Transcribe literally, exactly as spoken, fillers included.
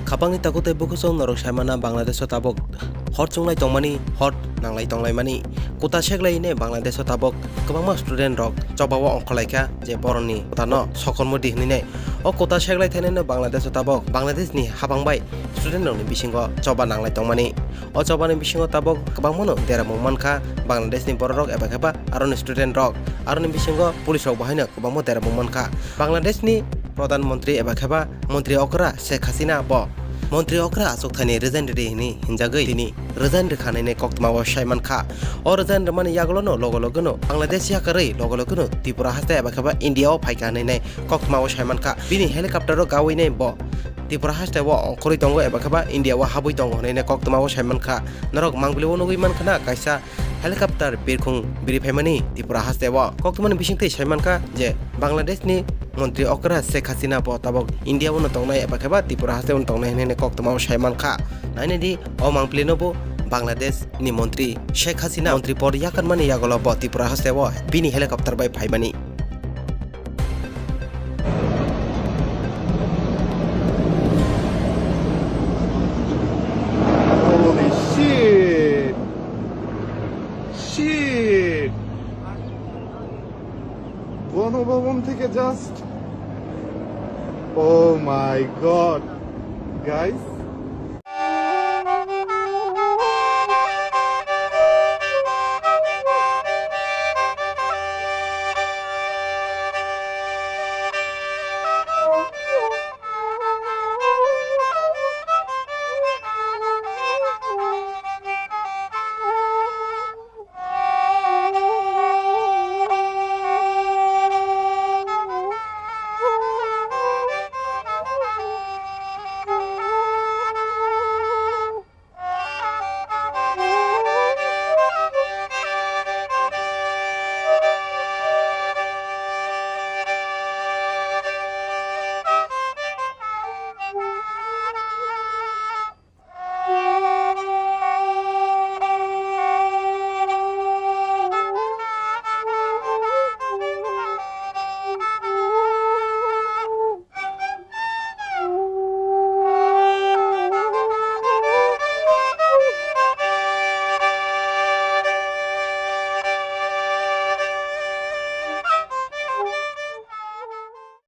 Kwbangni takhuk tei bukhusong norok saimana Bangladesh o tabuk hor chunglai tongmani, hor nanglai tonglaimani. Kota seklai hwnwi Bangladesh o tabuk kwbangma student rok choba o ongkhorlaikha je boroni kota no sokormo di hwnwi nai. O kota seklai thainai no Bangladesh o tabuk Bangladesh ni habang bai student rok ni bisingo choba nanglai tongmani. O choba ni bisingo tabuk kwbangma no dera mung mankha Bangladesh ni borok rok eba khe ba aro ni student rok. Aro ni bisingo police rok bo haino kwbangma dera mung mankha. Bangladesh ni Pradhan Mantri eba khe ba Mantri okra Sheikh Hasina bo Mantri okra achukthani resign rwdi hwnwi hinjagwi tini resign rwkha hwnwi koktwma o sai mankha. O resign rwmani yagulo no logo logo no Bangladesh yakarwi logo logo no Tripura haste eba khe ba India o phaikha hwnwi koktwma o sai mankha. Bini helicopter o gawi nai bo Tripura haste o ongkhorwi tongo eba khe ba India o habwi tongo hwnwi koktwma o sai mankha. Norok mangpili o nugwi mankha na kaisa helicopter birkhung biri phaimani Tripura haste o. Koktwmani bisingtwi sai mankha je Bangladesh ni Mantri okra Sheikh Hasina bo tabuk India o no tongnai eba khe ba Tripura haste o no tongnai hwnwi koktwma o sai mankha. Nainai di o mangpili no bo Bangladesh ni Mantri Sheikh Hasina Mantri pod yakarmani yagulo bo Tripura haste o bini helicopter bai phaimani. Holy shit! Shit! Ganabhaban থেকে just, oh my God, guys,